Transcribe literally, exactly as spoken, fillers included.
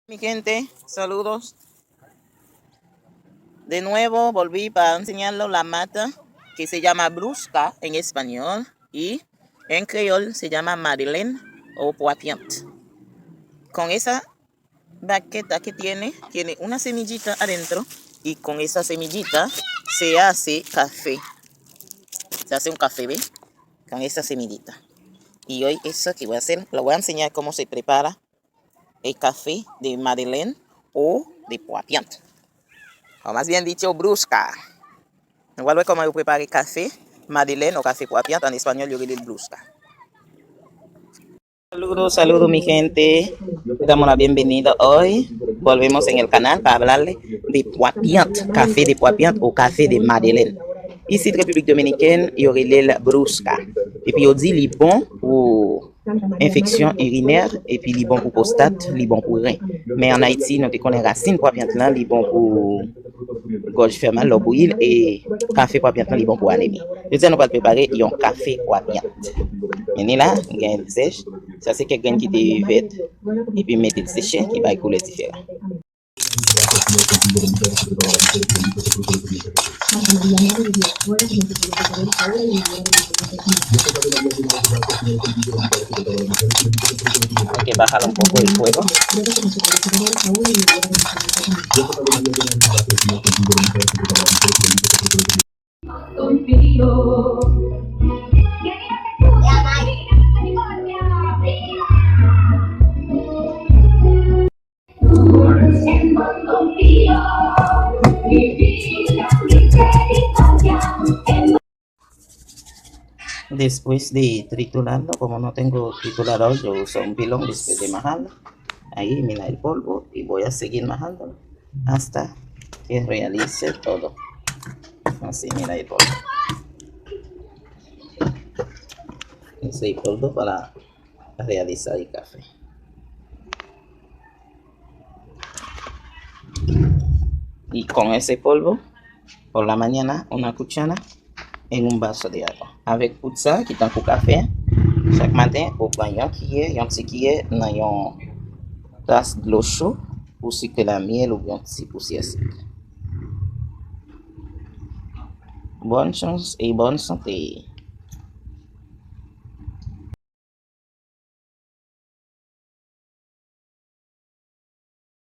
Mi gente, saludos. De nuevo volví para enseñarlo la mata que se llama brusca en español y en creol se llama madeleine o poipiant. Con esa baqueta que tiene, tiene una semillita adentro y con esa semillita se hace café. Se hace un café, ¿ve? Con esa semillita. Y hoy eso que voy a hacer, lo voy a enseñar cómo se prepara el café de madeleine o de poipiant. O más bien dicho, brusca. Nou pral wè kòman yo prepare kafe madeleine o kafe poipiant, an espanyòl yo rele l brusca. Saludos, saludos mi gente. Damos la bienvenida hoy. Volvemos en el canal para hablarle de poipiant, café de poipiant o café de madeleine. Isit Repiblik Dominikèn, yo rele l brusca. Epi yo di li bon pou enfeksyon irinè, epi li bon pou pwostat, li bon pou ren. Men ann Ayiti, nou te konnen rasin pwapyant lan, li bon pou gòj fè mal, lè w bouyi l, e kafe pwapyant lan, li bon pou anemi. Jodi a, nou pral prepare yon kafe pwapyant. Men li la, gen l sèch. Sa se kèk grenn ki te vèt, epi m mete l seche, ki bay koulè diferan. Hay que bajar un poco el fuego. Después de triturarlo, como no tengo triturador, yo uso un pilón después de majarlo. Ahí, mira el polvo y voy a seguir majándolo hasta que realice todo. Así, mira el polvo. Ese polvo para realizar el café. Y con ese polvo, por la mañana, una cuchara en un vaso de agua. Avèk poud sa, ki tankou kafe, chak maten, ou pran yon kiyè, yon ti kiyè, nan yon tas dlo cho, ou sikle la myèl oubyen yon ti pousyè sik. Bonne chance et bonne santé.